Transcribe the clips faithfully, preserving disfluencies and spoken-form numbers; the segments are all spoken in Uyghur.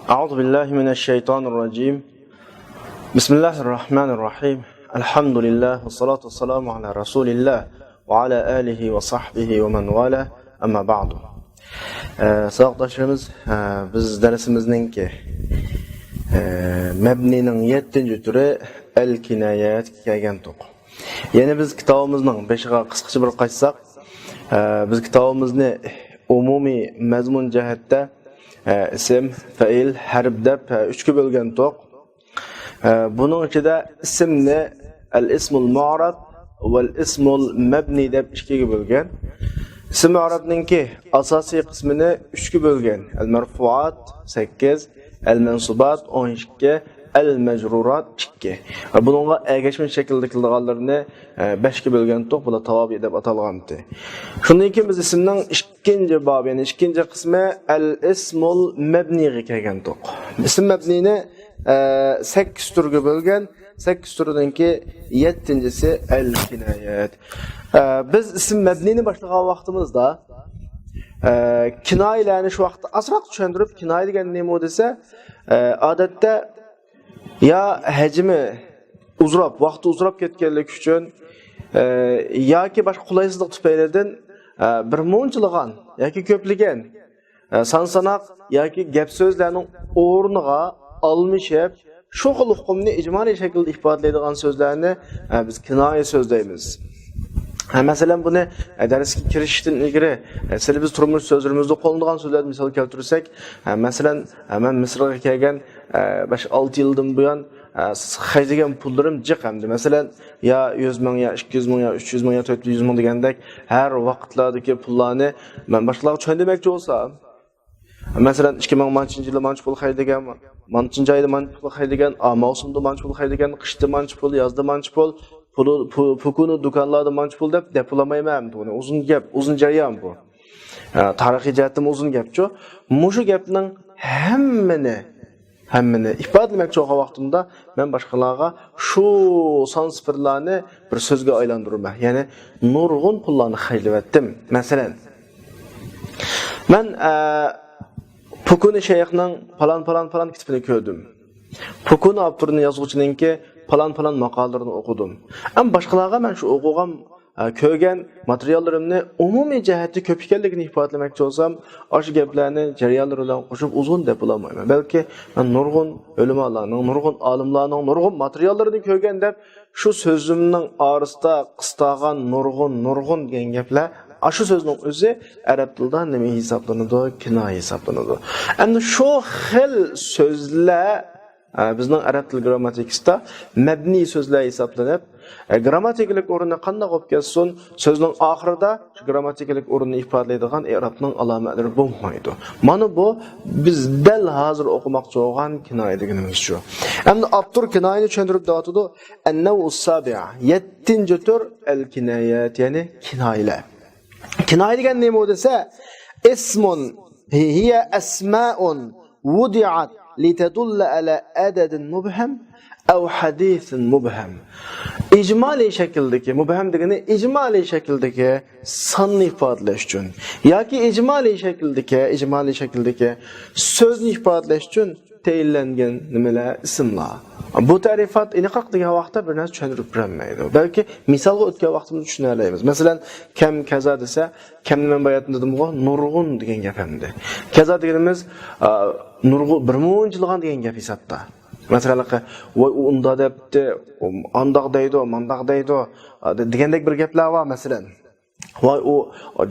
أعوذ بالله من الشيطان الرجيم. بسم الله الرحمن الرحيم. الحمد لله والصلاة والسلام على رسول الله وعلى آله وصحبه ومن والاه. أما بعد. ئە، ساۋاقداشلىرىمىز، ئە، بىز دەرسىمىزنىڭكى، ئە، مەبنىنىڭ يەتتىنچى تۈرى ئەل-كىنايەتكە كەلگەنتۇق. يەنە بىز كىتابىمىزنىڭ بېشىغا قىسقىچە بىر قايتساق، ئە، بىز كىتابىمىزنى ئومۇمىي مەزمۇن جەھەتتە، ئە، ئىسىم، پەئىل، ھەرپ دەپ، ئە، ئۈچكە بۆلگەنتۇق. ئە، بۇنىڭ ئىچىدە ئىسىمنى ئەل-ئىسمۇل مۇئرەب ۋەل-ئىسمۇل مەبنى دەپ ئىككىگە بۆلگەن. ئىسىم مۇئرەبنىڭكى ئاساسىي قىسمىنى ئۈچكە بۆلگەن. ئەل-مەرفۇئات سەككىز، ئەل-مەنسۇبات ئون ئىككى، ئەل-مەجرۇرات ئىككى. ۋە بۇنىڭغا ئەگەشمە شەكىلدە كېلىدىغانلىرىنى، ئە، بەشكە بۆلگەنتۇق. بۇلار تاۋابىئ دەپ ئاتالغانتى. شۇندىن كېيىن بىز ئىسىمنىڭ ئىككىنچى بابى، يەنى ئىككىنچى قىسمى ئەل-ئىسمۇل مەبنىغا كەلگەنتۇق. ئىسىم مەبنىنى، ئە، سەككىز تۈرگە بۆلگەن. سەككىز تۈرىنىڭكى يەتتىنچىسى ئەل-كىنايەت. ئە، بىز ئىسىم مەبنىنى باشلىغان ۋاقتىمىزدا، ئە، كىنايىلەرنى شۇ ۋاقىتتا ئازراق چۈشەندۈرۈپ، كىنايە دېگەن نېمە دېسە، ئە، ئادەتتە يا ھەجمى ئۇزراپ، ۋاقتى ئۇزراپ كەتكەنلىكى ئۈچۈن، ئە، ياكى باشقا قولايسىزلىق تۈپەيلىدىن، ئە، بىر مۇنچىلىغان ياكى كۆپلىگەن، ئە، سان ساناق ياكى گەپ سۆزلەرنىڭ ئورنىغا ئالمىشىپ، شۇ خىل ئۇقۇمنى ئىجمالىي شەكىلدە ئىپادىلەيدىغان سۆزلەرنى، ئە، بىز كىنايە سۆز دەيمىز. ھە، مەسىلەن، بۇنى، ئە، دەرسكە كىرىشتىن ئىلگىرى، ئە، سىلى بىز تۇرمۇش سۆزلىرىمىزدە قوللىنىدىغان سۆزلەرنى مىسال كەلتۈرسەك، ھە، مەسىلەن، ھە، مەن مىسىرغا كەلگەن، ئە، بەش-ئالتە يىلدىن بۇيان، ئە، خەجلىگەن پۇللىرىم جىق ئەمدى. مەسىلەن، يا يۈز مىڭ، يا ئىككى يۈز مىڭ، يا ئۈچ يۈز مىڭ، يا تۆت يۈز مىڭ دېگەندەك ھەر ۋاقىتلاردىكى پۇللارنى مەن باشقىلارغا چۈشەندۈرمەكچى بولسام، مەسىلەن، ئىككى مىڭ مانچىنچى يىلى مانچە پۇل خەجلىگەن، مانچىنچى ئايدا مانچە پۇل خەجلىگەن، ئا، ماۋسۇمدا مانچە پۇل خەجلىگەن، قىشتا مانچە پۇل، يازدا مانچە پۇل، پۇلى، پۇ-، پۇكۇنى دۇكانلاردا مانچە پۇل دەپ دەپ بولالمايمەن. بۇنى ئۇزۇن گەپ، ئۇزۇن جەريان بۇ. ئە، تارىخىي جەھەتتىمۇ ئۇزۇن گەپچۇ. مۇشۇ گەپنىڭ ھەممىنى، ھەممىنى ئىپادىلىمەكچى بولغان ۋاقتىمدا مەن باشقىلارغا شۇ سان سىفىرلارنى بىر سۆزگە ئايلاندۇرىمەن. يەنى نۇرغۇن پۇللارنى خەجلىۋەتتىم. مەسىلەن، مەن، ئە، پۇكۇنى شەيخنىڭ پالان، پالان، پالان كىتابىنى كۆردۈم. پۇكۇنى ئاپتورىنى، يازغۇچىنىڭكى پالان، پالان ماقالىلىرىنى ئوقۇدۇم. ئەمما باشقىلارغا مەن شۇ ئوقۇغان، ئە، كۆرگەن ماتېرىياللىرىمنى ئومۇمىي جەھەتتە كۆپ ئىكەنلىكىنى ئىپادىلىمەكچى بولسام، ئاشۇ گەپلەرنى جەريانلىرى بىلەن قوشۇپ ئۇزۇن دەپ بولالمايمەن. بەلكى مەن نۇرغۇن ئۆلىمالارنىڭ، نۇرغۇن ئالىملارنىڭ نۇرغۇن ماتېرىياللىرىنى كۆرگەن دەپ، شۇ سۆزۈمنىڭ ئارىسىدا قىستالغان نۇرغۇن، نۇرغۇن دېگەن گەپلەر، ئاشۇ سۆزنىڭ ئۆزى ئەرەب تىلىدا نېمە ھېسابلىنىدۇ؟ كىنايە ھېسابلىنىدۇ. ئەمدى شۇ خىل سۆزلەر، ئە، بىزنىڭ ئەرەب تىل گىرامماتىكىسىدا مەبنىي سۆزلەر ھېسابلىنىپ، ئە، گىرامماتىكىلىق ئورنى قانداق بولۇپ كەتسۇن، سۆزنىڭ ئاخىرىدا شۇ گىرامماتىكىلىق ئورۇننى ئىپادىلەيدىغان ئېرابنىڭ ئالامەتلىرى بولمايدۇ. مانا بۇ بىز دەل ھازىر ئوقۇماقچى بولغان كىنايە دېگىنىمىز شۇ. ئەمدى ئاپتور كىنايىنى چۈشەندۈرۈپ دەۋاتىدۇ. ئەننەۋئۇس سابىئ، يەتتىنچى تۈر ئەل كىنايەت، يەنى كىنايىلەر. كىنايە دېگەن نېمە دېسە، ئىسمۇن، ھىيە ئەسمائۇن ۋۇدىئەت لىتەدۇللە ئەلە ئەدەدىن مۇبھەم ئەۋ ھەدىسىن مۇبھەم. ئىجمالىي شەكىلدىكى، مۇبھەم دېگىنى ئىجمالىي شەكىلدىكى ساننى ئىپادىلەش ئۈچۈن ياكى ئىجمالىي شەكىلدىكى، ئىجمالىي شەكىلدىكى سۆزنى ئىپادىلەش ئۈچۈن تەيىنلەنگەن نېمىلەر، ئىسىملار. بۇ تەرىپات ئېنىقراق دېگەن ۋاقىتتا بىر نەرسە چۈشەندۈرۈپ بېرەلمەيدۇ. بەلكى مىسالغا ئۆتكەن ۋاقتىمىزدا چۈشىنەلەيمىز. مەسىلەن، كەم، كەزا دېسە، كەمنى مەن باياتىن دېدىمغۇ، نۇرغۇن دېگەن گەپ ئەمدى. كەزا دېگىنىمىز، ئا، نۇرغۇن، بىر مۇنچىلىغان دېگەن گەپ ھېسابتا. مەسىلەن، ۋاي، ئۇ ئۇنداق دەپتۇ، ئۇ ئانداق دەيدۇ، مانداق دەيدۇ، ئا، دە-، دېگەندەك بىر گەپلەر بار، مەسىلەن. ۋاي، ئۇ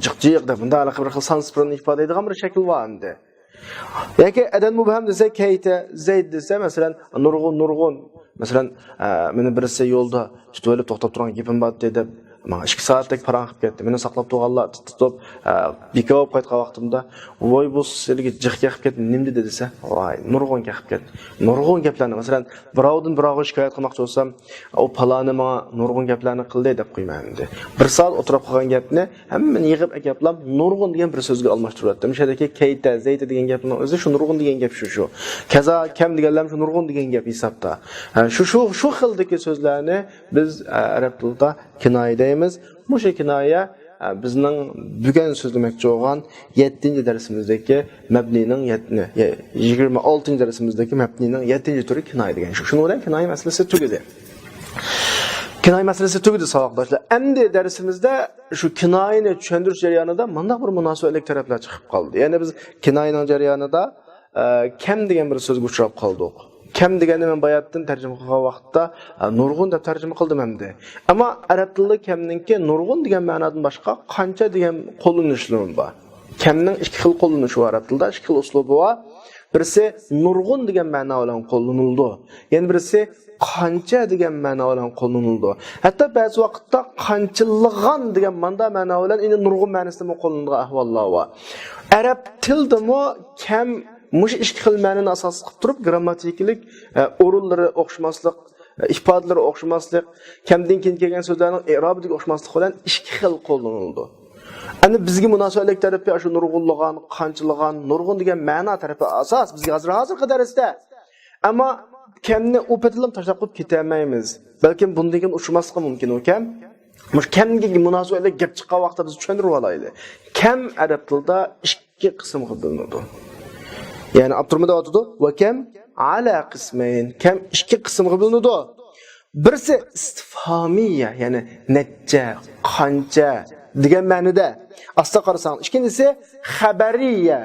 جىق-جىق دەپ، بۇندا ھېلىقى بىر خىل سان سىفىرنى ئىپادىلەيدىغان بىر شەكىل بار ئەمدى. ياكى ئەدەد مۇبھەم دېسە، كەيتە، زەيد دېسە، مەسىلەن، نۇرغۇن، نۇرغۇن. مەسىلەن، ئە، مېنى بىرسى يولدا تۇتۇۋېلىپ توختاپ تۇرغان گېپىم بار ئىدى دەپ، ماڭا ئىككى سائەتتەك پاراڭ قىلىپ كەتتى. مېنى ساقلاپ تۇرغانلار تۇتۇپ، ئە، بىكار بولۇپ قايتقان ۋاقتىمدا، ۋاي، بۇ سىلىگە جىق گەپ قىلىپ كەتتى، نېمە دېدى دېسە، ۋاي، نۇرغۇن گەپ قىلىپ كەتتى. نۇرغۇن گەپلەرنى، مەسىلەن، بىراۋدىن بىراۋغا شىكايەت قىلماقچى بولسام، ئۇ پالانى ماڭا نۇرغۇن گەپلەرنى قىلدى دەپ قويىمەن ئەمدى. بىر سائەت ئولتۇرۇپ قالغان گەپنى ھەممىنى يىغىپ ئەكەپلا نۇرغۇن دېگەن بىر سۆزگە ئالماشتۇرۇۋەتتىم. شۇ يەردىكى كەيتە، زەيتە دېگەن گەپنىڭ ئۆزى شۇ نۇرغۇن دېگەن گەپ شۇ، شۇ. كەزا، كەم دېگەنلەرمۇ شۇ نۇرغۇن دېگەن گەپ ھېسابتا. ھە، شۇ، شۇ، شۇ خىلدىكى سۆزلەرنى بىز، ئە، ئەرەب تىلىدا كىنايە دەيمىز. مۇشۇ كىنايە، ئە، بىزنىڭ بۈگۈن سۆزلىمەكچى بولغان يەتتىنچى دەرسىمىزدىكى مەبنىنىڭ يەت-، يە-، يىگىرمە ئالتىنچى دەرسىمىزدىكى مەبنىنىڭ يەتتىنچى تۈرى كىنايە دېگەن شۇ. شۇنىڭ بىلەن كىنايە مەسىلىسى تۈگىدى. كىنايە مەسىلىسى تۈگىدى، ساۋاقداشلار. ئەمدى دەرسىمىزدە شۇ كىنايىنى چۈشەندۈرۈش جەريانىدا مۇنداق بىر مۇناسىۋەتلىك تەرەپلەر چىقىپ قالدى. يەنى بىز كىنايىنىڭ جەريانىدا، ئە، كەم دېگەن بىر سۆزگە ئۇچراپ قالدۇق. كەم دېگەننى مەن باياتتىن تەرجىمە قىلغان ۋاقىتتا، ئە، نۇرغۇن دەپ تەرجىمە قىلدىم ئەمدى. ئەمما ئەرەب تىلىدا كەمنىڭكى نۇرغۇن دېگەن مەنادىن باشقا قانچە دېگەن قوللىنىشلىرىمۇ بار. كەمنىڭ ئىككى خىل قوللىنىشى بار ئەرەب تىلىدا، ئىككى خىل ئۇسلۇبى بار. بىرسى نۇرغۇن دېگەن مەنا بىلەن قوللىنىلىدۇ. يەنە بىرسى قانچە دېگەن مەنا بىلەن قوللىنىلىدۇ. ھەتتا بەزى ۋاقىتتا قانچىلىغان دېگەن ماندا مەنا بىلەن يەنە نۇرغۇن مەنىسىدىمۇ قوللىنىدىغان ئەھۋاللار بار. ئەرەب تىلىدىمۇ كەم مۇشۇ ئىككى خىل مەنىنى ئاساس قىلىپ تۇرۇپ، گىرامماتىكىلىق، ئە، ئورۇنلىرى ئوخشىماسلىق، ئە، ئىپادىلىرى ئوخشىماسلىق، كەمدىن كېيىن كەلگەن سۆزلەرنىڭ ئېرابىدىكى ئوخشىماسلىق بىلەن ئىككى خىل قوللىنىلىدۇ. ئەنە بىزگە مۇناسىۋەتلىك تەرىپى ئاشۇ نۇرغۇنلىغان، قانچىلىغان، نۇرغۇن دېگەن مەنا تەرىپى ئاساس بىزگە ھازىر، ھازىرقى دەرستە. ئەمما كەمنى ئۇ پېتىلىم تاشلاپ قويۇپ كېتەلمەيمىز. بەلكىم بۇندىن كېيىن ئۇچرىماسلىقى مۇمكىن ئۇ كەم. مۇشۇ كەمگە مۇناسىۋەتلىك گەپ چىققان ۋاقىتتا بىز چۈشەندۈرۈپ ئالايلى. كەم ئەرەب تىلىدا ئىككى قىسىمغا بۆلۈنىدۇ. يەنى ئاپتورمۇ دەۋاتىدۇ، ۋە كەم ئەلا قىسمەين. كەم ئىككى قىسىمغا بۆلۈنىدۇ. بىرسى ئىستىفھامىيە، يەنى نەچچە، قانچە دېگەن مەنىدە. ئاستا قارىساڭ. ئىككىنچىسى خەبەرىيە.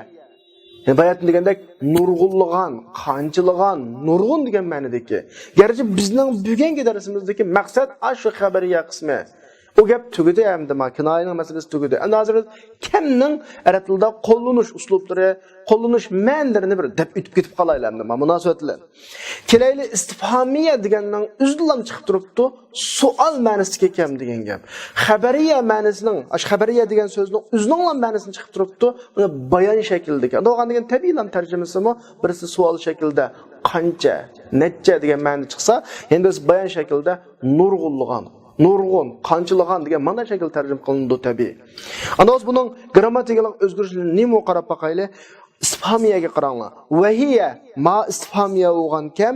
يەنى باياتىن دېگەندەك نۇرغۇنلىغان، قانچىلىغان، نۇرغۇن دېگەن مەنىدىكى. گەرچە بىزنىڭ بۈگۈنكى دەرسىمىزدىكى مەقسەت ئاشۇ خەبەرىيە قىسمى. ئۇ گەپ تۈگىدى ئەمدى، ما كىنايىنىڭ مەسىلىسى تۈگىدى. ئەمدى ھازىر كەمنىڭ ئەرەب تىلىدا قوللىنىش ئۇسلۇبلىرى، قوللىنىش مەنىلىرىنى بىر دەپ ئۆتۈپ كېتىپ قالايلى ئەمدى، ما مۇناسىۋەت بىلەن. كېلەيلى، ئىستىفھامىيە دېگەننىڭ ئۆزىدىنلا چىقىپ تۇرۇپتۇ، سوئال مەنىسىدىكى كەم دېگەن گەپ. خەبەرىيە مەنىسىنىڭ، ئاشۇ خەبەرىيە دېگەن سۆزنىڭ ئۆزىنىڭلا مەنىسىنى چىقىپ تۇرۇپتۇ، مانا بايان شەكلىدىكى. ئەمدى بولغان دېگەن تەبىئىيلا تەرجىمىسىمۇ بىرسى سوئال شەكلىدە، قانچە، نەچچە دېگەن مەنىدە چىقسا، يەنە بىرسى بايان شەكلىدە نۇرغۇنلىغان، نۇرغۇن، قانچىلىغان دېگەن مانا شەكىلدە تەرجىمە قىلىنىدۇ تەبىئىي. ئاندىن بۇنىڭ گىرامماتىكىلىق ئۆزگىرىشلىرى نېمە، قاراپ باقايلى. ئىستىفھامىيەگە قاراڭلار. ۋەھىيە، ما ئىستىفھامىيە بولغان كەم،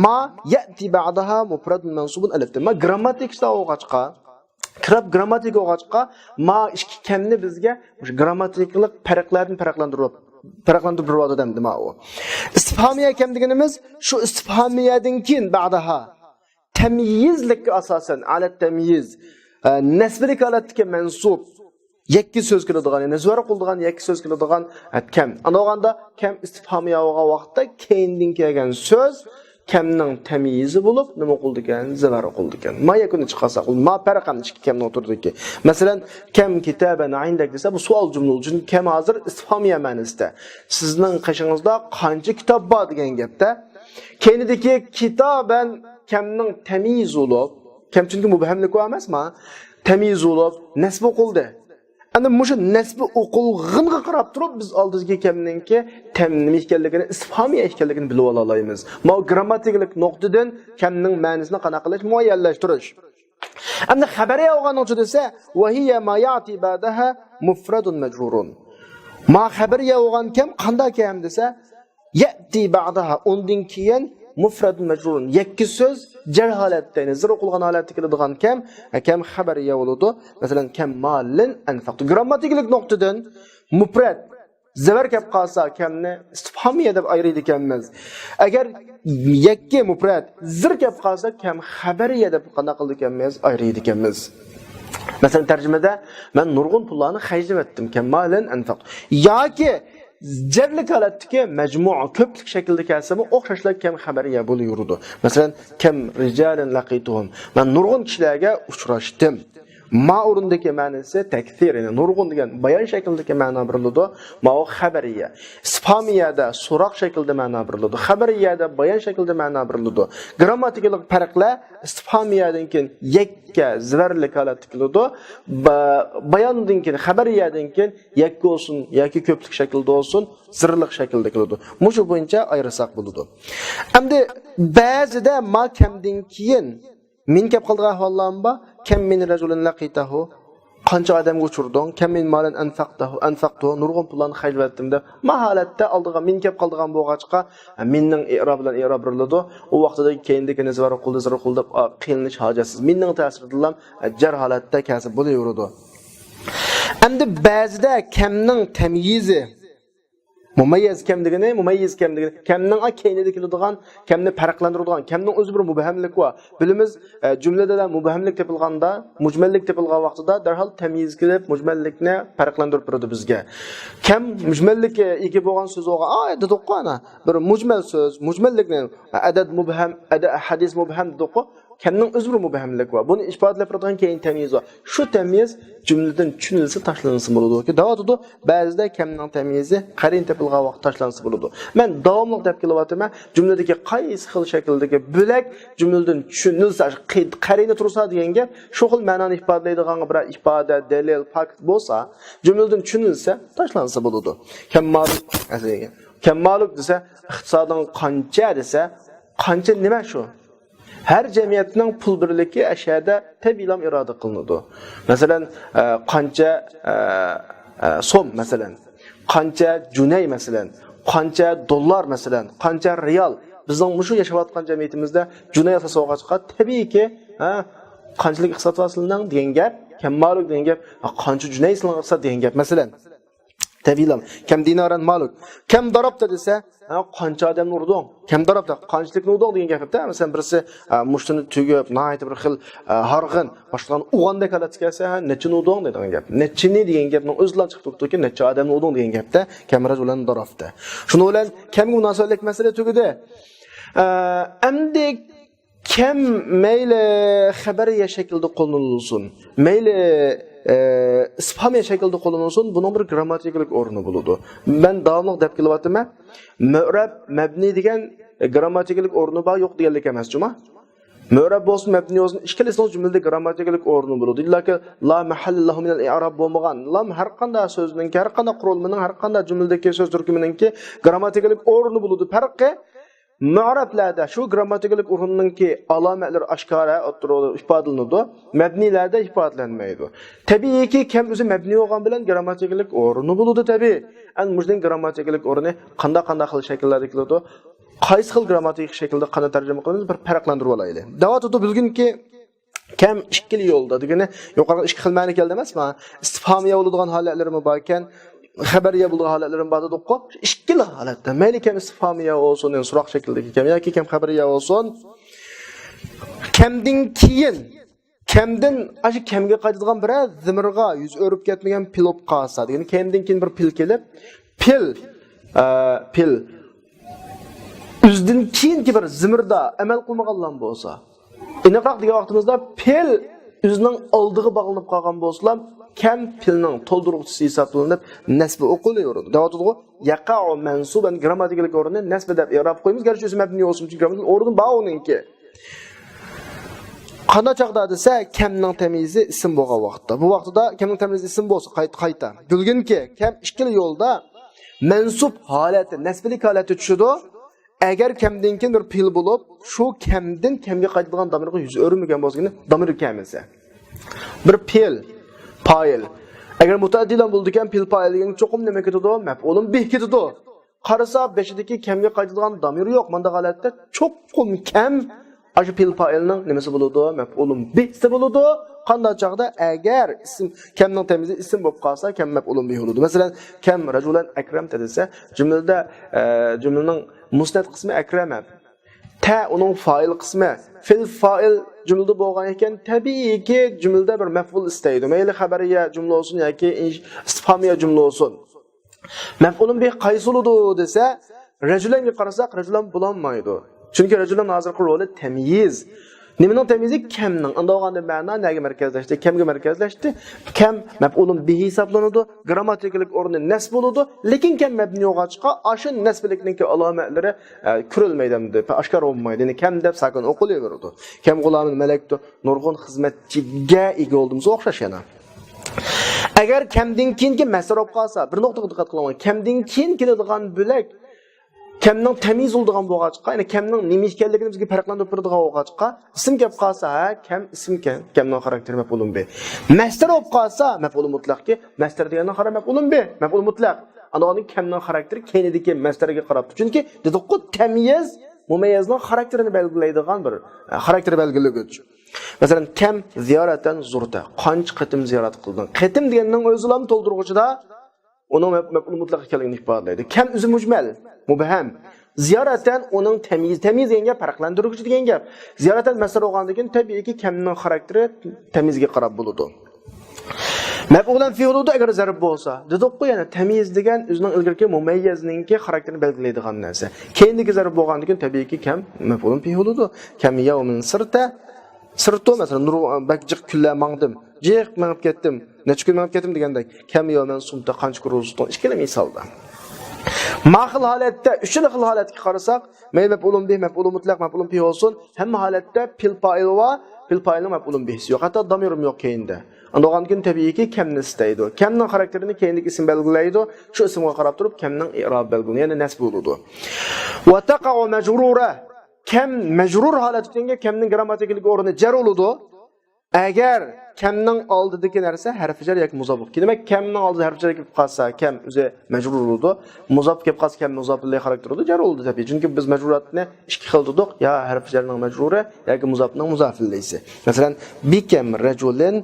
ما يەتى بەدەھا مۇپرەدۇن مەنسۇبۇن ئەلىفتىن. ما گىرامماتىكىسىدا بولغاچقا، كىراب گىرامماتىكا بولغاچقا، ما ئىككى كەمنى بىزگە مۇشۇ گىرامماتىكىلىق پەرقلەردىن پەرقلەندۈرۈپ، پەرقلەندۈرۈپ بېرىۋاتىدۇ ئەمدى ما ئۇ. ئىستىفھامىيە كەم دېگىنىمىز شۇ ئىستىفھامىيەدىن كېيىن بەدەھا. تەميىزلىككە ئاساسەن، ئالەت تەميىز، ئە، نەسبىلىك ھالەتتىكى مەنسۇب، يەككە سۆز كېلىدىغان، يەنى زىبار قىلىدىغان يەككە سۆز كېلىدىغان، ئە، كەم. ئاندىن بولغاندا كەم ئىستىفھامىيە بولغان ۋاقىتتا كەينىدىن كەلگەن سۆز كەمنىڭ تەميىزى بولۇپ، نېمە قىلىدىكەن؟ زىبار قىلىدىكەن. ما يەكۈننى چىقارساق، ما پەرق ئەمدى ئىككى كەمنىڭ ئوتتۇرىدىكى. مەسىلەن، كەم كىتابەن ئىندەك دېسە، بۇ سوئال جۈملە، چۈنكى كەم ھازىر ئىستىفھامىيە مەنىسىدە. سىزنىڭ قېشىڭىزدا قانچە كىتاب بار دېگەن گەپتە. كەينىدىكى كىتابەن كەمنىڭ تەميىزى بولۇپ، كەم چۈنكى مۇبھەملىك بار ئەمەسما، تەميىز بولۇپ نەسب ئوقۇلدى. ئەنە مۇشۇ نەسب ئوقۇلغىنىغا قاراپ تۇرۇپ، بىز ئالدىدىكى كەمنىڭكى تەم نېمە ئىكەنلىكىنى، ئىستىفھامىيە ئىكەنلىكىنى بىلىپ ئالالايمىز. ماۋۇ گىرامماتىكىلىق نۇقتىدىن كەمنىڭ مەنىسىنى قانداق قىلىش؟ مۇئەييەنلەشتۈرۈش. ئەمدى خەبەرىيە بولغاننىڭچۇ دېسە، ۋەھىيە ما يەتى بەدەھا مۇپرەدۇن مەجرۇرۇن. ما خەبەرىيە بولغان كەم قانداق كەم دېسە، يەتى بەدەھا، ئۇندىن كېيىن مۇپرەدۇن مەجرۇرۇن، يەككە سۆز جەر ھالەتتە، يەنى زىر ئوقۇلغان ھالەتتە كېلىدىغان كەم، كەم خەبەرىيە بولىدۇ. مەسىلەن، كەم مالىن ئەنفەقتۇ. گىرامماتىكىلىق نۇقتىدىن مۇپرەد زەۋەر كەپ قالسا كەمنى ئىستىفھامىيە دەپ ئايرىيدىكەنمىز. ئەگەر يەككە مۇپرەد زىر كەپ قالسا كەم خەبەرىيە دەپ قانداق قىلىدىكەنمىز؟ ئايرىيدىكەنمىز. مەسىلەن، تەرجىمىدە مەن نۇرغۇن پۇللارنى خەجلىۋەتتىم، كەم مالىن ئەنفەق. ياكى جەرلىك ھالەتتىكى مەجمۇ، كۆپلۈك شەكلىدە كەلسىمۇ ئوخشاشلا كەم خەبەرىيە بولۇۋېرىدۇ. مەسىلەن، كەم رىجالىن لەقىتۇھۇم، مەن نۇرغۇن كىشىلەرگە ئۇچراشتىم. ما ئورۇندىكى مەنىسى تەكسىر، يەنى نۇرغۇن دېگەن بايان شەكلىدىكى مەنا بېرىلىدۇ. ماۋۇ خەبەرىيە. ئىستىفھامىيەدە سوراق شەكلىدە مەنا بېرىلىدۇ. خەبەرىيەدە بايان شەكلىدە مەنا بېرىلىدۇ. گىرامماتىكىلىق پەرقلەر ئىستىفھامىيەدىن كېيىن يەككە زىبەرلىك ھالەتتە كېلىدۇ. با-، باياندىن كېيىن، خەبەرىيەدىن كېيىن يەككە بولسۇن ياكى كۆپلۈك شەكلىدە بولسۇن، زىرلىق شەكلىدە كېلىدۇ. مۇشۇ بويىچە ئايرىساق بولىدۇ. ئەمدى بەزىدە ما كەمدىن كېيىن مىن كەپ قالىدىغان ئەھۋاللارمۇ بار. كەم مىن رەجۇلىن لەقىتەھۇ، قانچە ئادەمگە ئۇچرىدىڭ؟ كەم مىن مالىن ئەنفەقتەھۇ، ئەنفەقتۇ، نۇرغۇن پۇللارنى خەجلىۋەتتىم دەپ. ما ھالەتتە ئالدىغا مىن كەپ قالىدىغان بولغاچقا، مىننىڭ ئېرابى بىلەن ئېراب بېرىلىدۇ. ئۇ ۋاقتىدا كەينىدىكىنى زىبار قىلدى، زىبار قىلدى دەپ، ئا، قىينىلىش ھاجەتسىز. مىننىڭ تەسىرىدىلا، ئا، جەر ھالەتتە كەلسە بولۇۋېرىدۇ. ئەمدى بەزىدە كەمنىڭ تەميىزى، مۇمەييەز كەم دېگىنى، مۇمەييىز كەم دېگىنى، كەمنىڭ كەينىدە كېلىدىغان، كەمنى پەرقلەندۈرىدىغان، كەمنىڭ ئۆزى بىر مۇبھەملىكى بار. بىلىمىز، ئە، جۈملىدە مۇبھەملىك تېپىلغاندا، مۇجمەللىك تېپىلغان ۋاقتىدا دەرھال تەميىز كېلىپ، مۇجمەللىكنى پەرقلەندۈرۈپ بېرىدۇ بىزگە. كەم مۇجمەللىككە ئىگە بولغان سۆز بولغان، ئا، دېدۇققۇ ئانا، بىر مۇجمەل سۆز، مۇجمەللىكنى، ئەدەد مۇبھەم، ئەدە-، ھەدىس مۇبھەم دېدۇققۇ. كەمنىڭ ئۆزى بىر مۇبھەملىك بار. بۇنى ئىپادىلەپ بېرىدىغان كەينى تەميىز بار. شۇ تەميىز جۈملىدىن چۈشىنىلسە تاشلانسا بولىدۇ. دەۋاتىدۇ، بەزىدە كەمنىڭ تەميىزى قەرىنە تېپىلغان ۋاقىت تاشلانسا بولىدۇ. مەن داۋاملىق دەپ كېلىۋاتىمەن، جۈملىدىكى قايسى خىل شەكىلدىكى بۆلەك جۈملىدىن چۈشىنىلسە، قەرىنە تۇرسا دېگەن گەپ، شۇ خىل مەنانى ئىپادىلەيدىغان بىرەر ئىپادە، دەلىل، پاكىت بولسا، جۈملىدىن چۈشىنىلسە تاشلانسا بولىدۇ. كەممالۇك، كەممالۇك دېسە، كەم مالۇك دېسە، ئىقتىسادىڭ قانچە دېسە، قانچە نېمە شۇ؟ ھەر جەمئىيەتنىڭ پۇل بىرلىكى ئەشەدە تەبىئىيلا ئىپادە قىلىنىدۇ. مەسىلەن، ئە، قانچە، ئە، ئە، سوم، مەسىلەن، قانچە جۈنەي، مەسىلەن، قانچە دوللار، مەسىلەن، قانچە رىيال. بىزنىڭ مۇشۇ ياشاۋاتقان جەمئىيىتىمىزدە جۈنەي ئاساس بولغاچقا، تەبىئىيكى، ھە، قانچىلىك ئىقتىساد بار سىلىنىڭ دېگەن گەپ، كەم مالۇك دېگەن گەپ، ھە، قانچە جۈنەي سىلىنىڭ ئىقتىساد دېگەن گەپ، مەسىلەن. تەبىئىيلا، كەم دىنارەن مالۇك. كەم دارابتا دېسە، ھە، قانچە ئادەمنى ئۇردۇڭ؟ كەم دارابتا، قانچىلىكنى ئۇردۇڭ دېگەن گەپتە. مەسىلەن، بىرسى، ئە، مۇشتىنى تۈگۈپ، ناھايىتى بىر خىل، ئە، ھارغىن، باشقىلارنى ئۇرغاندەك ھالەتكە كەلسە، ھە، نەچچىنى ئۇردۇڭ دەيدىغان گەپ. نەچچىنى دېگەن گەپنىڭ ئۆزىلا چىقىپ تۇرۇپتۇكى، نەچچە ئادەمنى ئۇردۇڭ دېگەن گەپتە. كەم رەجۇلەن دارابتا. شۇنىڭ بىلەن كەمگە مۇناسىۋەتلىك مەسىلە تۈگىدى. ئە، ئەمدى كەم مەيلى خەبەرىيە شەكلىدە قوللىنىلسۇن، مەيلى، ئە، ئىستىفھامىيە شەكلىدە قوللىنىلسۇن، بۇنىڭ بىر گرامماتىكىلىق ئورنى بولىدۇ. مەن داۋاملىق دەپ كېلىۋاتىمەن، مۇئرەب، مەبنى دېگەن گرامماتىكىلىق ئورنى بار، يوق دېگەنلىك ئەمەس جۇما. مۇئرەب بولسۇن، مەبنى بولسۇن، ئىككىلىسىنىڭ جۈملىدە گرامماتىكىلىق ئورنى بولىدۇ. ئىللاكى لا مەھەللە لەھۇ مىنەل ئىئراب بولمىغان. لام ھەر قانداق سۆزنىڭكى، ھەر قانداق قۇرۇلمىنىڭ، ھەر قانداق جۈملىدىكى سۆز تۈركۈمىنىڭكى گرامماتىكىلىق ئورنى بولىدۇ. پەرقى مۇئرەبلەردە شۇ گرامماتىكىلىق ئورۇننىڭكى ئالامەتلىرى ئاشكارا ئوتتۇرىغا ئىپادىلىنىدۇ، مەبنىلەردە ئىپادىلەنمەيدۇ. تەبىئىيكى، كەم ئۆزى مەبنىي بولغان بىلەن گرامماتىكىلىق ئورنى بولىدۇ تەبىئىي. ئەمدى مۇشۇنىڭ گرامماتىكىلىق ئورنى قانداق، قانداق خىل شەكىللەردە كېلىدۇ؟ قايسى خىل گرامماتىكىلىق شەكىلدە قانداق تەرجىمە قىلىمىز؟ بىر پەرقلەندۈرۈپ ئالايلى. دەۋاتىدۇ بۈگۈنكى كەم ئىككىلا يولدا دېگىنى يۇقىرىقى ئىككى خىل مەنە كەلدى ئەمەسمۇ؟ ئىستىفھامىيە بولىدىغان ھالەتلىرىمۇ باركەن، خەبەرىيە بولىدىغان ھالەتلىرىمۇ بار دېدۇققۇ. شۇ ئىككىلا ھالەتتە مەيلى كەم ئىستىفھامىيە بولسۇن، يەنى سوراق شەكلىدىكى كەم ياكى كەم خەبەرىيە بولسۇن، كەمدىن كېيىن، كەمدىن، ئاشۇ كەمگە قايتىدىغان بىرەر زىمىرغا يۈز ئۆرۈپ كەتمىگەن پېئىل بولۇپ قالسا دېگىنى، كەمدىن كېيىن بىر پېئىل كېلىپ، پېئىل، ئە، پېئىل ئۆزىدىن كېيىنكى بىر زىمىردا ئەمەل قىلمىغانلام بولسا، ئېنىقراق دېگەن ۋاقتىمىزدا پېئىل ئۆزىنىڭ ئالدىغا باغلىنىپ قالغان بولسىلا، كەم پېئىلنىڭ تولدۇرغۇچىسى ھېسابلىنىپ نەسبى ئوقۇلۇۋېرىدۇ. دەۋاتىدىغۇ، يەقەئۇ مەنسۇبەن، گرامماتىكىلىق ئورنىنى نەسبى دەپ ئېراب قويىمىز، گەرچە ئۆزى مەبنىي بولسىمۇ، چۈنكى گرامماتىكىلىق ئورنى بار ئۇنىڭكى. قانداق چاغدا دېسە، كەمنىڭ تەميىزى ئىسىم بولغان ۋاقىتتا. بۇ ۋاقتىدا كەمنىڭ تەميىزى ئىسىم بولسا، قايتا، قايتا. بۈگۈنكى كەم ئىككىلا يولدا مەنسۇب ھالەتتە، نەسبىلىك ھالەتتە چۈشىدۇ. ئەگەر كەمدىن كېيىن بىر پېئىل بولۇپ، شۇ كەمدىن كەمگە قايتىدىغان دامىرغا يۈز ئۆرمىگەن بولسا، دامىر كەلمىسە. بىر پېئىل، پائىل. ئەگەر مۇتەئەددىلەن بولىدىكەن، پېئىل پائىل دېگەن چوقۇم نېمە كېتىدۇ؟ مەپئۇلۇن بىھ كېتىدۇ. قارىسا، بېشىدىكى كەمگە قايتىدىغان دامىر يوق. مانداق ھالەتتە چوقۇم كەم ئاشۇ پېئىل پائىلنىڭ نېمىسى بولىدۇ؟ مەپئۇلۇن بىھسى بولىدۇ. قانداق چاغدا؟ ئەگەر ئىسىم، كەمنىڭ تەميىزى ئىسىم بولۇپ قالسا، كەم مەپئۇلۇن بىھ بولىدۇ. مەسىلەن، كەم رەجۇلەن ئەكرەمتە دېسە، جۈملىدە، ئە، جۈملىنىڭ مۇسنەد قىسمى ئەكرەم. تە ئۇنىڭ فائىل قىسمى. فېئىل فائىل جۈملىدە بولغان ئىكەن، تەبىئىيكى جۈملىدە بىر مەپئۇل ئىستەيدۇ. مەيلى خەبەرىيە جۈملە بولسۇن ياكى ئىستىفھامىيە جۈملە بولسۇن. مەپئۇلۇن بىھ قايسى بولىدۇ دېسە، رەجۇلەنگە قارىساق، رەجۇلەن بولالمايدۇ. چۈنكى رەجۇلەن ھازىرقى رولى تەميىز. نېمىنىڭ تەميىزى؟ كەمنىڭ. ئانداق بولغاندا مەنا نەگە مەركەزلەشتى؟ كەمگە مەركەزلەشتى. كەم مەپئۇلۇن بىھ ھېسابلىنىدۇ. گرامماتىكىلىك ئورنى نەسب بولىدۇ. لېكىن كەم مەبنىي بولغاچقا، ئاشۇ نەسبىلىكنىڭكى ئالامەتلىرى، ئە، كۆرۈلمەيدۇ ئەمدى، ئاشكارا بولمايدۇ. يەنى كەم دەپ ساكىن ئوقۇلۇۋېرىدۇ. كەم غۇلامىن مەلەكتۇ، نۇرغۇن خىزمەتچىگە ئىگە بولدۇم دېسە ئوخشاش يەنە. ئەگەر كەمدىن كېيىنكى مەسدەر بولۇپ قالسا، بىر نۇقتىغا دىققەت قىلىڭلار. كەمدىن كېيىن كېلىدىغان بۆلەك كەمنىڭ تەميىز بولىدىغان بولغاچقا، يەنى كەمنىڭ نېمە ئىكەنلىكىنى بىزگە پەرقلەندۈرۈپ بېرىدىغان بولغاچقا، ئىسىم كەپ قالسا، ھە، كەم ئىسىمكەن، كەمنىڭ خاراكتېرى مەپئۇلۇن بىھ. مەسدەر بولۇپ قالسا، مەپئۇلى مۇتلەقكى، مەسدەر دېگەننىڭ خاراكتېرى مەپئۇلۇن بىھ، مەپئۇلى مۇتلەق. ئاندىن كەمنىڭ خاراكتېرى كەينىدىكى مەسدەرگە قاراپتۇ. چۈنكى دېدۇققۇ، تەميىز مۇمەييەزنىڭ خاراكتېرىنى بەلگىلەيدىغان بىر، ئە، خاراكتېر بەلگىلىگۈچ. مەسىلەن، كەم زىيارەتەن زۇرتە. قانچە قېتىم زىيارەت قىلدىڭ؟ قېتىم دېگەننىڭ ئۆزىلا تولدۇرغۇچىدا ئۇنىڭ مەپ-، مەپئۇل مۇتلەق ئىكەنلىكىنى ئىپادىلەيدۇ. كەم ئۆزى مۇجمەل، مۇبھەم. زىيارەتەن ئۇنىڭ تەميىز، تەميىز دېگەن گەپ پەرقلەندۈرگۈچى دېگەن گەپ. زىيارەتەن مەسدەر بولغاندىن كېيىن تەبىئىيكى كەمنىڭ خاراكتېرى تەميىزگە قاراپ بولىدۇ. مەپئۇلەن فىھى بولىدۇ، ئەگەر زەرب بولسا. دېدۇققۇ يەنە تەميىز دېگەن ئۆزىنىڭ ئىلگىرىكى مۇمەييەزنىڭكى خاراكتېرىنى بەلگىلەيدىغان نەرسە. كەينىدىكى زەرب بولغاندىن كېيىن تەبىئىيكى كەم مەپئۇلۇن فىھى بولىدۇ. كەم يەۋمىن سىرتە، سىرتۇ، مەسىلەن، نۇر-، بەك جىق كۈنلەر ماڭدىم. جىق مېڭىپ كەتتىم. نەچچە كۈن مېڭىپ كەتتىم دېگەندەك. كەم يەۋمەن سۇمتە، قانچە كۈن روزا تۇتتۇڭ؟ ئىككىلا مىسالدا. ما خىل ھالەتتە، ئۈچىلا خىل ھالەتكە قارىساق، مەيلى مەپئۇلۇن بىھ، مەپئۇلۇن مۇتلەق، مەپئۇلۇن بىھ بولسۇن، ھەممە ھالەتتە پېئىل پائىل ۋە پېئىل پائىلنىڭ مەپئۇلۇن بىھسى يوق. ھەتتا دامىرىم يوق كەينىدە. ئاندىن كېيىن تەبىئىيكى كەمنى ئىستەيدۇ. كەمنىڭ خاراكتېرىنى كەينىدىكى ئىسىم بەلگىلەيدۇ. شۇ ئىسىمغا قاراپ تۇرۇپ كەمنىڭ ئىئرابى بەلگىلىنىدۇ، يەنى نەسب بولىدۇ. ۋە تەقەئۇ مەجرۇرە. كەم مەجرۇر ھالەتتە تۇرغاندا كەمنىڭ گرامماتىكىلىق ئورنى جەر بولىدۇ. ئەگەر كەمنىڭ ئالدىدىكى نەرسە ھەرپى جەر ياكى مۇزاپ بولۇپ، دېمەك، كەمنىڭ ئالدىدا ھەرپى جەر كېلىپ قالسا، كەم ئۆزى مەجرۇر بولىدۇ. مۇزاپ كېلىپ قالسا، كەم مۇزاپىللەي خاراكتېر بولىدۇ، جەر بولىدۇ تەبىئىي. چۈنكى بىز مەجرۇراتنى ئىككى خىل دېدۇق، يا ھەرپى جەرنىڭ مەجرۇرى ياكى مۇزاپنىڭ مۇزاپىللەيسى. مەسىلەن، بىكەم رەجۇلىن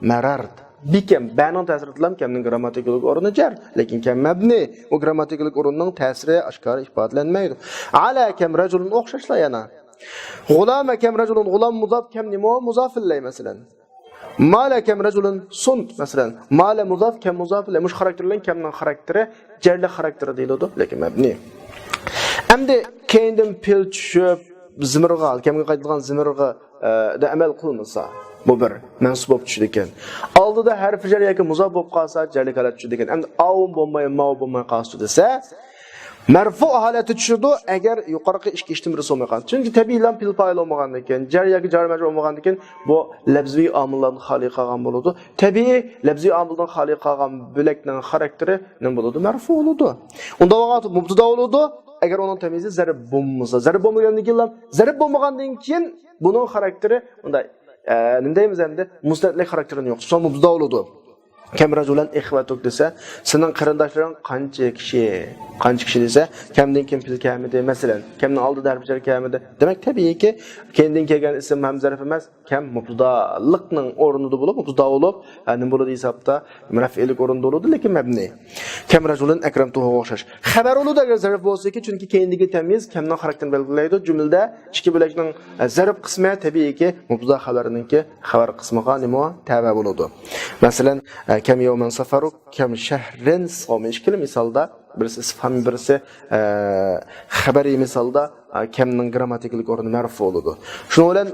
مەرەرت. بىكەم، بەنىڭ تەسىرى بىلەن كەمنىڭ گرامماتىكىلىق ئورنى جەر، لېكىن كەم مەبنى. ئۇ گرامماتىكىلىق ئورۇننىڭ تەسىرى ئاشكارا ئىپادىلەنمەيدۇ. ئەلە كەم رەجۇلۇن ئوخشاشلا يەنە. غۇلامە كەم رەجۇلۇن، غۇلام مۇزاپ، كەم نېمە؟ مۇزاپىللەي، مەسىلەن. مالە كەم رەجۇلۇن سۇنت، مەسىلەن. مالە مۇزاپ، كەم مۇزاپىللەي. مۇشۇ خاراكتېر بىلەن كەمنىڭ خاراكتېرى جەرلىك خاراكتېرى دېيىلىدۇ، لېكىن مەبنى. ئەمدى كەينىدىن پېئىل چۈشۈپ، زىمىرغا، كەمگە قايتىدىغان زىمىرغا، ئە، دە ئەمەل قىلمىسا، بۇ بىر مەنسۇب بولۇپ چۈشىدىكەن. ئالدىدا ھەرپى جەر ياكى مۇزاپ بولۇپ قالسا، جەرلىك ھالەت چۈشىدىكەن. ئەمدى ئاۋۇ بولماي، ماۋۇ بولماي قالسا دېسە، مەرفۇ ھالەتتە چۈشىدۇ، ئەگەر يۇقىرىقى ئىككى ئىشتىن بىرسى بولمايدىكەن. چۈنكى تەبىئىيلا پېئىل پائىل بولمىغاندىكىن، جەر ياكى جار مەجرۇر بولمىغاندىكىن، بۇ لەفزىۋى ئامىللاردىن خالىي قالغان بولىدۇ. تەبىئىي، لەفزىۋى ئامىلدىن خالىي قالغان بۆلەكنىڭ خاراكتېرى نېمە بولىدۇ؟ مەرفۇ بولىدۇ. ئۇنداق بولغان مۇبتىدا بولىدۇ. ئەگەر ئۇنىڭ تەميىزى زەرب بولمىسا، زەرب بولمىغاندىن كېيىن، زەرب بولمىغاندىن كېيىن بۇنىڭ خاراكتېرى ئۇنداق، ئە، نېمە دەيمىز ئەمدى؟ مۇستەتلىق خاراكتېرىنى يوق. شۇڭا مۇبتىدا بولىدۇ. كەم رەجۇلەن ئىخۋەتۇك دېسە، سېنىڭ قېرىنداشلىرىڭ قانچە كىشى؟ قانچە كىشى دېسە، كەمدىن كېيىن پېئىل كەلمىدى. مەسىلەن، كەمنىڭ ئالدىدا ھەرپى جەر كەلمىدى. دېمەك، تەبىئىيكى، كەينىدىن كەلگەن ئىسىم ھەم زەرپ ئەمەس، كەم مۇبتىدالىقنىڭ ئورنىدا بولۇپ، مۇبتىدا بولۇپ، ھە، نېمە بولىدۇ ھېسابتا؟ رەفئىلىك ئورۇندا بولىدۇ، لېكىن مەبنى. كەم رەجۇلەن ئەكرەمتۇھۇغا ئوخشاش. خەۋەر بولىدۇ، ئەگەر زەرپ بولسىكى، چۈنكى كەينىدىكى تەميىز كەمنىڭ خاراكتېرىنى بەلگىلەيدۇ. جۈملىدە ئىككى بۆلەكنىڭ، ئە، زەرپ قىسمى تەبىئىيكى مۇبتىدا خەۋەرنىڭكى خەۋەر قىسمىغا نېمە تەۋە بولىدۇ. مەسىلەن، ئە، كەم يەۋمەن سەفەرۇك، كەم شەھرىن سىغۇمى ئىككىلا مىسالدا، بىرسى ئىستىفھامى، بىرسى، ئە، خەبەرىي مىسالدا، ئە، كەمنىڭ گرامماتىكىلىق ئورنى مەرفۇ بولىدۇ. شۇنىڭ بىلەن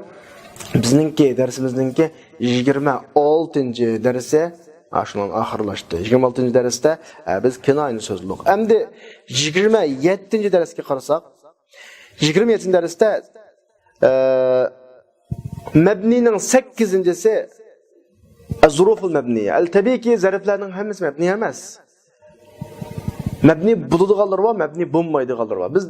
بىزنىڭكى دەرسىمىزنىڭكى يىگىرمە ئالتىنچى دەرسى، ئا، شۇنىڭ ئاخىرلاشتى. يىگىرمە ئالتىنچى دەرستە، ئە، بىز كىنايىنى سۆزلىدۇق. ئەمدى يىگىرمە يەتتىنچى دەرسكە قارىساق، يىگىرمە يەتتىنچى دەرستە، ئە، مەبنىنىڭ سەككىزىنچىسى، ئەز-زۇرۇفۇل مەبنىيە. ئەل، تەبىئىيكى، زەرپلەرنىڭ ھەممىسى مەبنىي ئەمەس. مەبنىي بولىدىغانلىرى بار، مەبنىي بولمايدىغانلىرى بار. بىز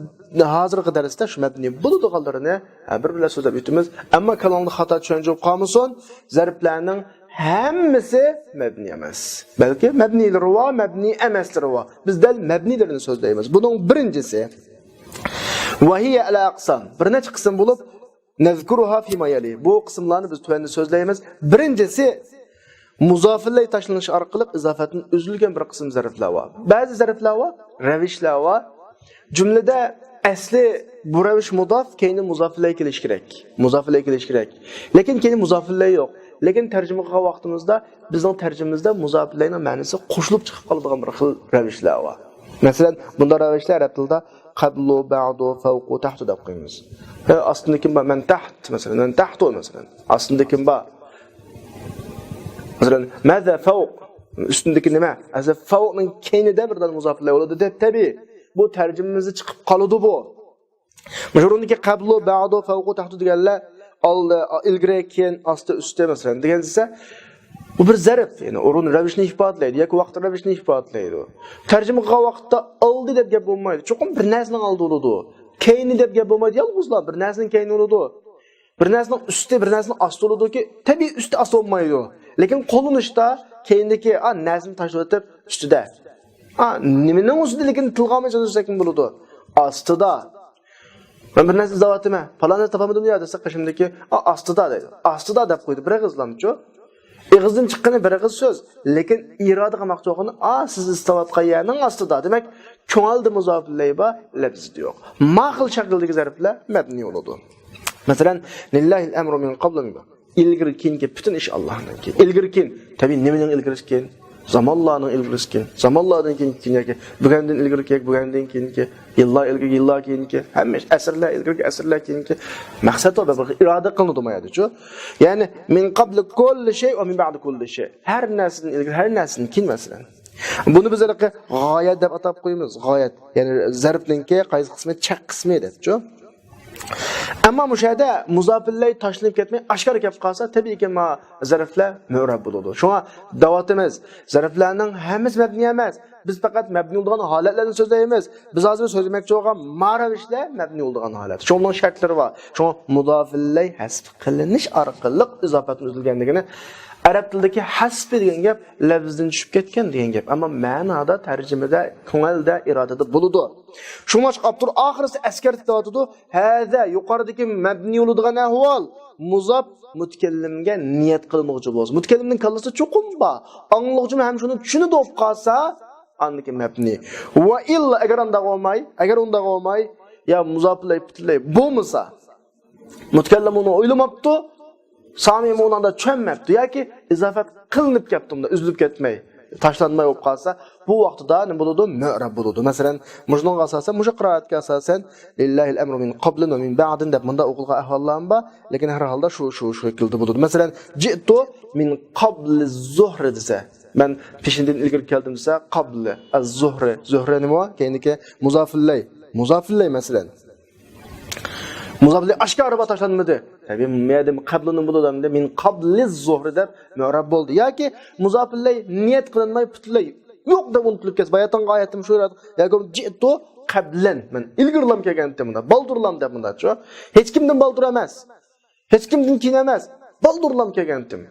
ھازىرقى دەرستە شۇ مەبنىي بولىدىغانلىرىنى، ھە، بىر-بىرلەپ سۆزلەپ ئۆتىمىز. ئەمما كاللىڭىزدا خاتا چۈشەنچە بولۇپ قالمىسۇن، زەرپلەرنىڭ ھەممىسى مەبنىي ئەمەس. بەلكى مەبنىيلىرى بار، مەبنىي ئەمەسلىرى بار. بىز دەل مەبنىيلىرىنى سۆزلەيمىز. بۇنىڭ بىرىنچىسى، ۋەھىيە ئەلە ئەقسام. بىر نەچچە قىسىم بولۇپ، نەزكۇرۇھا فىما يەلى. بۇ قىسىملارنى بىز تۆۋەندە سۆزلەيمىز. بىرىنچىسى، مۇزافىلەي تاشلىنىش ئارقىلىق ئىزاپەتتىن ئۈزۈلگەن بىر قىسىم زەرپلەر بار. بەزى زەرپلەر بار، رەۋىشلەر بار. جۈملىدە ئەسلى بۇ رەۋىش مۇداف، كەينى مۇزافىلەي كېلىش كېرەك. مۇزافىلەي كېلىش كېرەك. لېكىن كەينى مۇزافىلەي يوق. لېكىن تەرجىمە قىلغان ۋاقتىمىزدا بىزنىڭ تەرجىمىمىزدە مۇزافىلەينىڭ مەنىسى قوشۇلۇپ چىقىپ قالىدىغان بىر خىل رەۋىشلەر بار. مەسىلەن، بۇنداق رەۋىشلەر ئەرەب تىلىدا قەبلۇ، بەئدۇ، فەۋقۇ، تەھتۇ دەپ قويىمىز. ھە، ئاستىندا كىم بار؟ مەن تەھت، مەسىلەن، مەن تەھتۇ، مەسىلەن. ئاستىندا كىم بار؟ مەسىلەن، ماذا فوق؟ ئۈستۈندىكى نېمە؟ ئەسلى فوقنىڭ كەينىدە بىر دانە مۇزاپىلەي بولىدۇ دەپ تەبىئىي. بۇ تەرجىمىمىزدە چىقىپ قالىدۇ بۇ. مۇشۇ ئورۇندىكى قەبلۇ، بەئدۇ، فەۋقۇ، تەھتۇ دېگەنلەر ئالدى، ئىلگىرى، كېيىن، ئاستى، ئۈستى، مەسىلەن، دېگەن دېسە، بۇ بىر زەرپ، يەنى ئورۇن رەۋىشنى ئىپادىلەيدۇ ياكى ۋاقىت رەۋىشنى ئىپادىلەيدۇ. تەرجىمە قىلغان ۋاقىتتا ئالدى دەپ گەپ بولمايدۇ. چوقۇم بىر نەرسىنىڭ ئالدى بولىدۇ. كەينى دەپ گەپ بولمايدۇ. يالغۇزلا بىر نەرسىنىڭ كەينى بولىدۇ. بىر نەرسىنىڭ ئۈستى، بىر نەرسىنىڭ ئاستى بولىدۇكى، تەبىئىي ئۈستى ئاستى بولمايدۇ. لېكىن قوللىنىشتا كەينىدىكى، ئا، نەرسىنى تاشلىۋېتىپ ئۈستىدە. ئا، نېمىنىڭ ئۈستىدە، لېكىن تىلغا ئالماي سۆزلىسەكمۇ بولىدۇ. ئاستىدا. مەن بىر نەرسە ئىزدەۋاتىمەن، پالان نەرسە تاپالمىدىم يا دېسە، قېشىمدىكى، ئا، ئاستىدا دەيدۇ. ئاستىدا دەپ قويدى، بىر ئېغىزلامچۇ. ئېغىزدىن چىققىنى بىر ئېغىز سۆز، لېكىن ئىرادە قىلماقچى بولغىنى، ئا، سىز ئىزدەۋاتقان يەرنىڭ ئاستىدا. دېمەك، كۆڭۈلدە مۇزاپىلەي بار، لەپزىدە يوق. ما خىل شەكىلدىكى زەرپلەر مەبنىي بولىدۇ. مەسىلەن، لىللاھىل ئەمرۇ مىن قابلۇ. ئىلگىرى كېيىنكى پۈتۈن ئىش ئاللاھنىڭكى. ئىلگىرى كېيىن، تەبىئىي، نېمىنىڭ ئىلگىرىسى كېيىن؟ زامانلارنىڭ ئىلگىرىسى كېيىن. زامانلاردىن كېيىن، كېيىن ياكى بۈگۈندىن ئىلگىرى كېيىن، بۈگۈندىن كېيىنكى، يىللار ئىلگىرى، يىللار كېيىنكى، ھەممە ئەسىرلەر ئىلگىرىكى، ئەسىرلەر كېيىنكى. مەقسەت بار، بىر ئىرادە قىلىنىدۇ ما يەردىچۇ. يەنى، مىن قابلى كۇللى شەي ۋە مىن بەئدى كۇللى شەي. ھەر نەرسىدىن ئىلگىرى، ھەر نەرسىدىن كېيىن، مەسىلەن. بۇنى بىز ھېلىقى غايەت دەپ ئاتاپ قويىمىز. غايەت، يەنى زەرپنىڭكى قايسى قىسمى؟ چەك قىسمى دەپچۇ. ئەمما مۇشۇ يەردە مۇزاپىللەي تاشلىنىپ كەتمەي، ئاشكارا كەپ قالسا، تەبىئىيكى، ما زەرپلەر مۇئرەب بولىدۇ. شۇڭا دەۋاتىمىز، زەرپلەرنىڭ ھەممىسى مەبنىي ئەمەس. بىز پەقەت مەبنىي بولىدىغان ھالەتلەرنى سۆزلەيمىز. بىز ھازىر سۆزلىمەكچى بولغان ما رەۋىشلەر مەبنىي بولىدىغان ھالەت. شۇنىڭ شەرتلىرى بار. شۇڭا مۇزاپىللەي ھەسپ قىلىنىش ئارقىلىق ئىزاپەتنى ئۈزۈلگەنلىكىنى، ئەرەب تىلىدىكى ھەسپى دېگەن گەپ لەپزىدىن چۈشۈپ كەتكەن دېگەن گەپ. ئەمما مەنادا، تەرجىمىدە، كۆڭۈلدە، ئىرادىدە بولىدۇ. شۇڭلاشقا ئاپتور ئاخىرىسى ئەسكەرتىپ دەۋاتىدۇ. ھەزا، يۇقىرىدىكى مەبنىي بولىدىغان ئەھۋال مۇزاپ مۇتەكەللىمگە نىيەت قىلمىغۇچى بولسا. مۇتەكەللىمنىڭ كاللىسىدا چوقۇم بار. ئاڭلىغۇچىمۇ ھەم شۇنى چۈشىنىدۇ بولۇپ قالسا، ئاندىكى مەبنىي. ۋە ئىللا، ئەگەر ئۇنداق بولماي، ئەگەر ئۇنداق بولماي، يا مۇزاپىللەي پۈتۈنلەي بولمىسا، مۇتەكەللىم ئۇنى ئويلىماپتۇ، سامىئ ئۇنىڭدا چۈشەنمەپتۇ ياكى ئىزاپەت قىلىنىپ كەپتۇ، ئۇندا ئۈزۈلۈپ كەتمەي، تاشلانماي بولۇپ قالسا، بۇ ۋاقتىدا نېمە بولىدۇ؟ مۇئرەب بولىدۇ. مەسىلەن، مۇشۇنىڭغا ئاساسەن، مۇشۇ قىرائەتكە ئاساسەن، لىللاھىل ئەمرۇ مىن قابلىن ۋە مىن بەئدىن دەپ مۇنداق ئوقۇلغان ئەھۋاللارمۇ بار، لېكىن ھەر ھالدا شۇ، شۇ، شۇ شەكىلدە بولىدۇ. مەسىلەن، جىئتۇ مىن قابلى زۇھرى دېسە، مەن پېشىندىن ئىلگىرى كەلدىم دېسە، قابلى، ئەز زۇھرى، زۇھرى نېمە؟ كەينىدىكى مۇزاپىللەي، مۇزاپىللەي، مەسىلەن. مۇزاپىللەي ئاشكارا بار، تاشلانمىدى. تەبىئىي، مەدەم قەبلىنى بولىدۇ ئەمدى، مىن قابلى زۇھرى دەپ مۇئرەب بولدى. ياكى مۇزاپىللەي نىيەت قىلىنماي پۈتۈنلەي يوق دەپ ئۇنتۇلۇپ كەتسە، باياتىنقى ئايەتتىمۇ شۇ، ياكى جىئتۇ قەبلەن، مەن ئىلگىرىلام كەلگەنتىم، مۇنداق بالدۇرلام دەپ، مۇنداقچۇ. ھېچكىمدىن بالدۇر ئەمەس، ھېچكىمدىن كېيىن ئەمەس، بالدۇرلام كەلگەنتىم.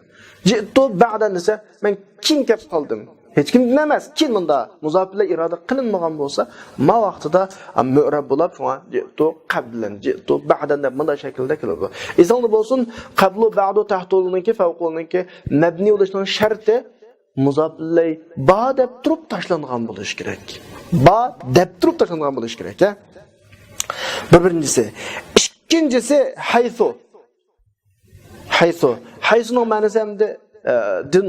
جىئتۇ بەئدەن دېسە، مەن كېيىن كەپ قالدىم. ھېچكىمدىن ئەمەس، كېيىن مۇندا مۇزاپىللەي ئىرادە قىلىنمىغان بولسا، ما ۋاقتىدا مۇئرەب بولۇپ، شۇڭا جىئتۇ قەبلەن، جىئتۇ بەئدەن دەپ مۇنداق شەكىلدە كېلىدۇ. ئېسىڭدە بولسۇن، قەبلۇ، بەئدۇ، تەھتۇنىڭكى، فەۋقۇنىڭكى مەبنىي بولۇشنىڭ شەرتى مۇزاپىللەي بار دەپ تۇرۇپ تاشلانغان بولۇشى كېرەك. بار دەپ تۇرۇپ تاشلانغان بولۇشى كېرەك، ھە؟ بۇ بىرىنچىسى. ئىككىنچىسى، ھەيسۇ. ھەيسۇ. ھەيسۇنىڭ مەنىسى ئەمدى، ئە، دىن،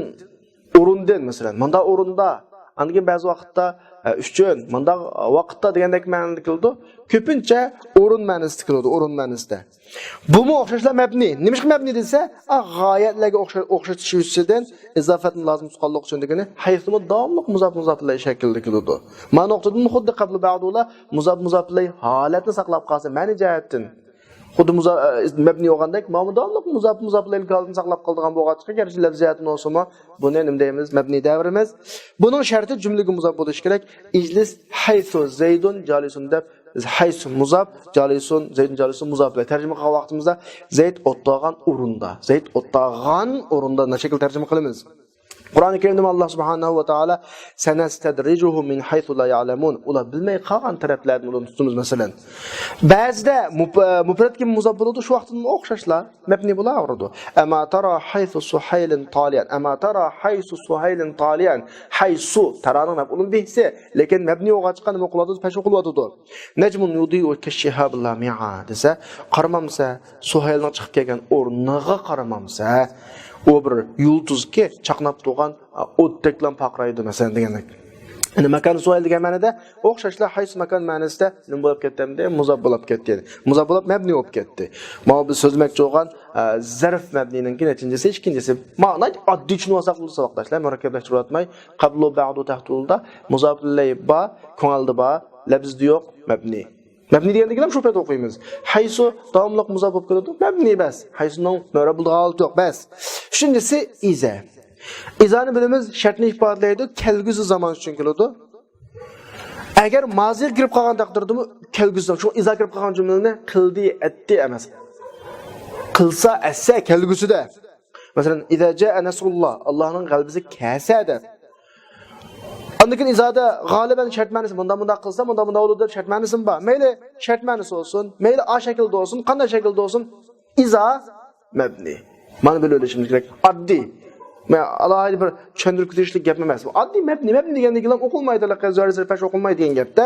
ئورۇندىن، مەسىلەن، مۇنداق ئورۇندا، ئاندىن كېيىن بەزى ۋاقىتتا، ئە، ئۈچۈن، مۇنداق ۋاقىتتا دېگەندەك مەنىدە كېلىدۇ. كۆپىنچە ئورۇن مەنىسىدە كېلىدۇ، ئورۇن مەنىسىدە. بۇمۇ ئوخشاشلا مەبنىي. نېمىشقا مەبنىي دېسە، ئا، غايەتلەرگە ئوخشا-، ئوخشىتىش يۈزىسىدىن ئىزاپەتنى لازىم تۇتقانلىقى ئۈچۈن دېگىنى، ھەيسۇمۇ داۋاملىق مۇزاپ مۇزاپىللەي شەكلىدە كېلىدۇ. مانا نۇقتىدىن خۇددى قەبلۇ بەئدۇلا مۇزاپ مۇزاپىللەي ھالەتنى ساقلاپ قالسا، مەنە جەھەتتىن خۇددى مۇزا-، ئە، مەبنىي بولغاندەك، مانا داۋاملىق مۇزاپ مۇزاپىللەي ھالىتىنى ساقلاپ قالىدىغان بولغاچقا، گەرچە لەپزىيەتتىن بولسىمۇ، بۇنى نېمە دەيمىز؟ مەبنىي دەۋرىمىز. بۇنىڭ شەرتى جۈملىگە مۇزاپ بولۇشى كېرەك. ئىجلىس ھەيسۇ زەيدۇن جالىسۇن دەپ، ھەيسۇ مۇزاپ، جالىسۇن، زەيدۇن جالىسۇن مۇزاپ. تەرجىمە قىلغان ۋاقتىمىزدا زەيد ئولتۇرغان ئورۇندا، زەيد ئولتۇرغان ئورۇندا نە شەكىل تەرجىمە قىلىمىز؟ قۇرئانى كەرىمدە ئاللا سۇبھانەھۇ ۋە تائالا، سەنەستەدرىجۇھۇم مىن ھەيسۇ لا يەئلەمۇن. ئۇلار بىلمەي قالغان تەرەپلەردىن ئۇلارنى تۇتىمىز، مەسىلەن. بەزىدە مۇپ-، ئە، مۇپرەتكە مۇزاپ بولىدۇ، شۇ ۋاقىتتىن ئوخشاشلا مەبنىي بولاۋېرىدۇ. ئەما تارا ھەيسۇ سۇھەيلىن تالىيەن. ئەما تارا ھەيسۇ سۇھەيلىن تالىيەن. ھەيسۇ، تارانىڭ مەپئۇلۇن بىھسى. لېكىن مەبنىي بولغاچقا نېمە قىلىۋاتىدۇ؟ پەشۋا قىلىۋاتىدۇ. نەجمۇن يۇدىئۇ كەششىھابىل لامىئا دېسە، قارىمامسە، سۇھەيلنىڭ چىقىپ كەلگەن ئورنىغا قارىمامسە، ئۇ بىر يۇلتۇزكى چاقناپ تۇرغان ئوتتەكلا پارقىرايدۇ، مەسىلەن، دېگەندەك. يەنى ماكان سۇھەيل دېگەن مەنىدە ئوخشاشلا ھەيسۇ ماكان مەنىسىدە نېمە بولۇپ كەتتى ئەمدى؟ مۇزاپ بولۇپ كەتتى. مۇزاپ بولۇپ مەبنىي بولۇپ كەتتى. ماۋۇ بىز سۆزلىمەكچى بولغان، ئە، زەرف مەبنىينىڭكى نەتىجىسى، ئىككىنچىسى. مانا ئاددىي چۈشىنىۋالساق بولدى، ساۋاقداشلار، مۇرەككەپلەشتۈرۈۋاتماي. قەبلۇ بەئدۇ تەھتۇلدا مۇزاپىللەي بار، كۆڭۈلدە بار، لەپزىدە يوق، مەبنىي. مەبنىي دېگەندىكىن شۇ پەيتتە ئوقۇيمىز. ھەيسۇ داۋاملىق مۇزاپ بولۇپ كېلىدۇ. مەبنىي بەس. ھەيسۇنىڭ مۇئرەب بولىدىغان ھالىتى يوق. بەس. ئۈچىنچىسى ئىزا. ئىزانى بىلىمىز، شەرتنى ئىپادىلەيدۇ. كەلگۈسى زامان ئۈچۈن كېلىدۇ. ئەگەر مازىغا كىرىپ قالغان تەقدىردىمۇ كەلگۈسى زامان. شۇڭا ئىزا كىرىپ قالغان جۈملىنى قىلدى، ئەتتى ئەمەس. قىلسا، ئەتسە، كەلگۈسىدە. مەسىلەن، ئىزا جائە نەسرۇللا، ئاللانىڭ غەلىبىسى كەلسە دەپ. ئاندىن كېيىن ئىزادا غالىبەن شەرت مەنىسى، مۇنداق، مۇنداق قىلسا، مۇنداق، مۇنداق بولىدۇ دەپ شەرت مەنىسىمۇ بار. مەيلى شەرت مەنىسى بولسۇن، مەيلى ئا شەكىلدە بولسۇن، قانداق شەكىلدە بولسۇن، ئىزا مەبنى. مانا بىلىۋېلىشىمىز كېرەك. ئاددىي. مەن ئالاھىدە بىر چۈشەندۈرۈپ كېتىشلىك گەپ ئەمەس. بۇ ئاددىي مەبنى، مەبنى دېگەندىن كېيىن ئوقۇلمايدۇ، زۆھەر سەرپەش ئوقۇلمايدۇ دېگەن گەپتە.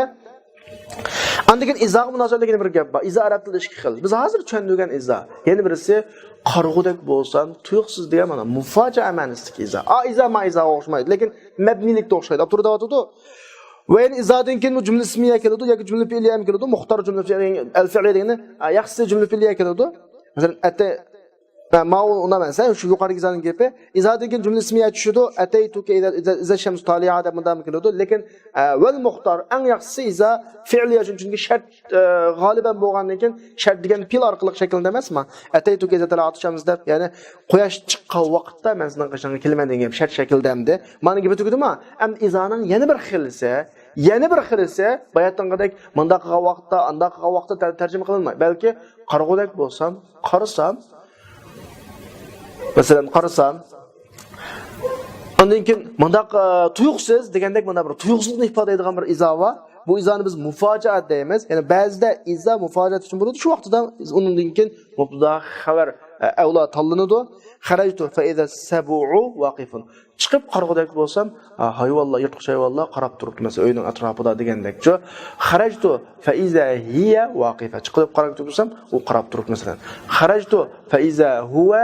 ئاندىن كېيىن ئىزاغا مۇناسىۋەتلىك يەنە بىر گەپ بار. ئىزا ئەرەب تىلىدا ئىككى خىل. بىز ھازىر چۈشەندۈرگەن ئىزا. يەنە بىرسى قارىغۇدەك بولسام، تۇيۇقسىز دېگەن مانا مۇفاجىئە مەنىسىدىكى ئىزا. ئا ئىزا، ما ئىزاغا ئوخشىمايدۇ، لېكىن مەبنىيلىكتە ئوخشايدۇ. ئاپتور دەۋاتىدۇ. ۋە يەنە ئىزادىن كېيىن بۇ جۈملە ئىسمىيە كېلىدۇ ياكى جۈملە پېئلىيە ھەم كېلىدۇ. مۇختار جۈملە پېئلىيە، ئەل پېئلىيە دېگىنى، ئە، ياخشىسى جۈملە پېئلىيە كېلىدۇ. مەسىلەن، ئەتە، ئە، ماۋۇ ئۇنداق ئەمەس، ھە، شۇ يۇقىرىدىكى ئىزادىن گېپى. ئىزادىن كېيىن جۈملە ئىسمىيە چۈشىدۇ. ئەتەيتۇكە ئىزا، ئىزا، ئىزا شەمس تالىئا دەپ مۇنداق كېلىدۇ. لېكىن، ئە، ۋەل مۇختار، ئەڭ ياخشىسى ئىزا پېئلىيە ئۈچۈن، چۈنكى شەرت، ئە، غالىبەن بولغاندىن كېيىن شەرت دېگەن پېئىل ئارقىلىق شەكىللىنىدۇ ئەمەسمۇ؟ ئەتەيتۇكە ئىزا تەلەئەتۇ شەمس دەپ، يەنى قۇياش چىققان ۋاقىتتا مەن سېنىڭ قېشىڭغا كېلىمەن دېگەن گەپ شەرت شەكلىدە ئەمدى. مانا گېپى تۈگىدىما؟ ئەمدى ئىزانىڭ يەنە بىر خىلىسى، يەنە بىر خىلىسى، باياتىنقىدەك مۇنداق قىلغان ۋاقىتتا، ئانداق قىلغان ۋاقىتتا تەر-، تەرجىمە قىلىنمايدۇ. بەلكى قارىغۇدەك بولسام، قارىسام، مەسىلەن، قارىسام، ئاندىن كېيىن مۇنداق، ئە، تۇيۇقسىز دېگەندەك مانا بىر تۇيۇقسىزلىقنى ئىپادىلەيدىغان بىر ئىزا بار. بۇ ئىزانى بىز مۇفاجىئەت دەيمىز. يەنى بەزىدە ئىزا مۇفاجىئەت ئۈچۈن بولىدۇ. شۇ ۋاقتىدا ئۇنىڭدىن كېيىن مۇبتەدا خەۋەر، ئە، ئەۋلا تاللىنىدۇ. خەرەجتۇ فەئىزە سەبۇئۇ ۋاقىفۇن. چىقىپ قارىغۇدەك بولسام، ئا، ھايۋانلار، يىرتقۇچ ھايۋانلار قاراپ تۇرۇپتۇ، مەسىلەن، ئۆينىڭ ئەتراپىدا دېگەندەك. شۇ خەرەجتۇ فەئىزە ھىيە ۋاقىفە. چىقىپ قاراپ تۇرسام، ئۇ قاراپ تۇرۇپتۇ، مەسىلەن. خەرەجتۇ فەئىزە ھۇۋە،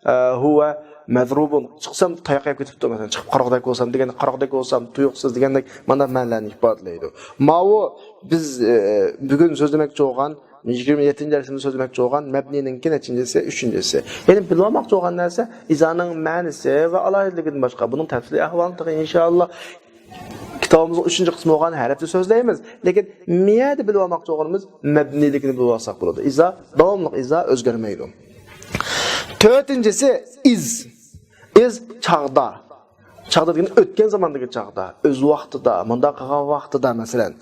ئا، ھۇۋە مەزرۇبۇن. چىقسام، تاياق يەپ كېتىپتۇ، مەسىلەن. چىقىپ قارىغۇدەك بولسام دېگەندە، قاراغۇدەك بولسام، تۇيۇقسىز دېگەندەك مانا مەنىلەرنى ئىپادىلەيدۇ. ماۋۇ بىز، ئە، بۈگۈن سۆزلىمەكچى بولغان يىگىرمە يەتتىنچى دەرسىمىزدە سۆزلىمەكچى بولغان مەبنىنىڭكى نەچچىنچىسى؟ ئۈچىنچىسى. يەنى بىلىۋالماقچى بولغان نەرسە ئىزانىڭ مەنىسى ۋە ئالاھىدىلىكىدىن باشقا. بۇنىڭ تەپسىلىي ئەھۋالىنى تېخى ئىنشائاللا كىتابىمىزنىڭ ئۈچىنچى قىسمى بولغان ھەرپتە سۆزلەيمىز. لېكىن مىيەدە بىلىۋالماقچى بولغىنىمىز مەبنىلىكىنى بىلىۋالساق بولىدۇ. ئىزا، داۋاملىق ئىزا ئۆزگەرمەيدۇ. تۆتىنچىسى ئىز. ئىز چاغدا. چاغدا دېگەن ئۆتكەن زاماندىكى چاغدا، ئۆز ۋاقتىدا، مۇنداق قىلغان ۋاقتىدا، مەسىلەن،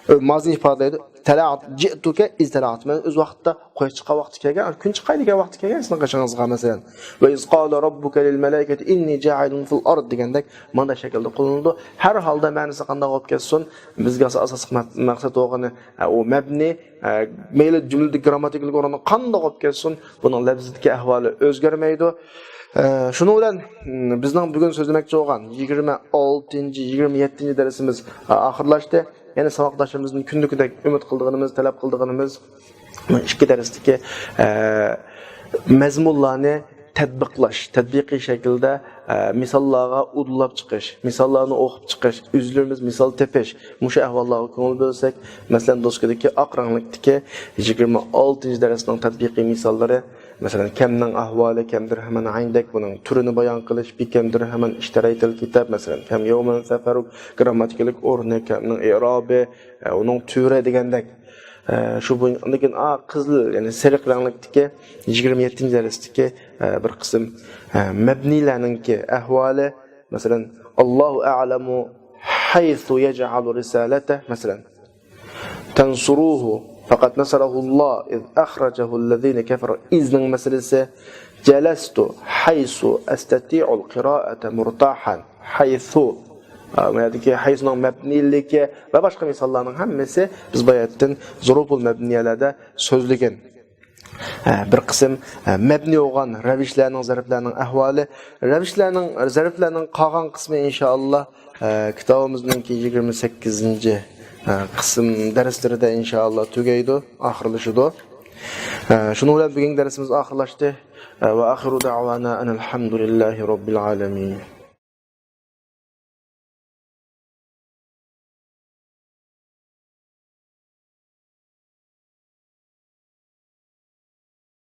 ئۆ-، مازىنى ئىپادىلەيدۇ. تەلەئەت جىئتۇكە ئىز تەلەئەت. مەن ئۆز ۋاقتىدا، قۇياش چىققان ۋاقتى كەلگەن، كۈن چىقاي دېگەن ۋاقتى كەلگەن سېنىڭ قېشىڭىزغا، مەسىلەن. ۋە ئىز قالە رەببۇكە لىل مەلائىكەتى ئىننى جائىلۇن فىل ئارد دېگەندەك مانا شەكىلدە قوللىنىدۇ. ھەر ھالدا مەنىسى قانداق بولۇپ كەتسۇن، بىزگە ئاساسلىق مە-، مەقسەت بولغىنى، ئە، ئۇ مەبنى، ئە، مەيلى جۈملىدىكى گرامماتىكىلىق ئورنى قانداق بولۇپ كەتسۇن، بۇنىڭ لەپزىدىكى ئەھۋالى ئۆزگەرمەيدۇ. ئە، شۇنىڭ بىلەن، م، بىزنىڭ بۈگۈن سۆزلىمەكچى بولغان يىگىرمە ئالتىنچى، يىگىرمە يەتتىنچى دەرسىمىز، ئە، ئاخىرلاشتى. يەنە ساۋاقداشلىرىمىزدىن كۈندىكىدەك ئۈمىد قىلىدىغىنىمىز، تەلەپ قىلىدىغىنىمىز، ئىككى دەرستىكى، ئە، مەزمۇنلارنى تەتبىقلاش، تەتبىقىي شەكىلدە، ئە، مىساللارغا ئۇدۇللاپ چىقىش، مىساللارنى ئوقۇپ چىقىش، ئۆزلىرىمىز مىسال تېپىش، مۇشۇ ئەھۋاللارغا كۆڭۈل بۆلسەك، مەسىلەن، دوسكىدىكى ئاق رەڭلىكتىكى يىگىرمە ئالتىنچى دەرسنىڭ تەتبىقىي مىساللىرى، مەسىلەن، كەمنىڭ ئەھۋالى، كەم دىرھەمەن ئەيندەك، بۇنىڭ تۈرىنى بايان قىلىش، بىكەم دىرھەمەن ئىشتەرەيتەل كىتاب، مەسىلەن، كەم يەۋمەن سەفەرۇك، گرامماتىكىلىق ئورنى، كەمنىڭ ئېرابى، ئە، ئۇنىڭ تۈرى دېگەندەك. ئە، شۇ بويۇنچە ئاندىن كېيىن، ئا، قىزىل، يەنى سېرىق رەڭلىكتىكى يىگىرمە يەتتىنچى دەرستىكى، ئە، بىر قىسىم، ئە، مەبنىلەرنىڭكى ئەھۋالى، مەسىلەن، ئاللاھۇ ئەئلەمۇ ھەيسۇ يەجئەلۇ رىسالەتەھ، مەسىلەن، تەنسۇرۇھۇ فەقەد نەسەرەھۇللاھ ئىز ئەخرەجەھۇللەزىنە كەفەرۇ، ئىزنىڭ مەسىلىسى، جەلەستۇ ھەيسۇ ئەستەتىئۇل قىرائەتە مۇرتاھەن. ھەيسۇ. ئا، بۇ يەردىكى ھەيسۇنىڭ مەبنىيلىكى ۋە باشقا مىساللارنىڭ ھەممىسى بىز باياتىن زۇرۇپۇل مەبنىيەلەردە سۆزلىگەن. ئە، بىر قىسىم، ئە، مەبنىي بولغان رەۋىشلەرنىڭ، زەرپلەرنىڭ ئەھۋالى، رەۋىشلەرنىڭ، زەرپلەرنىڭ قالغان قىسمى ئىنشائاللا، ئە، كىتابىمىزنىڭكى يىگىرمە سەككىزىنچى، ئە، قىسىم دەرسلىرىدە ئىنشائاللا تۈگەيدۇ، ئاخىرلىشىدۇ. ئە، شۇنىڭ بىلەن بۈگۈنكى دەرسىمىز ئاخىرلاشتى. ئە، ۋە ئاخىرۇ دەئۋانا ئەنىل ھەمدۇلىللاھى رەببىل ئالەمىن.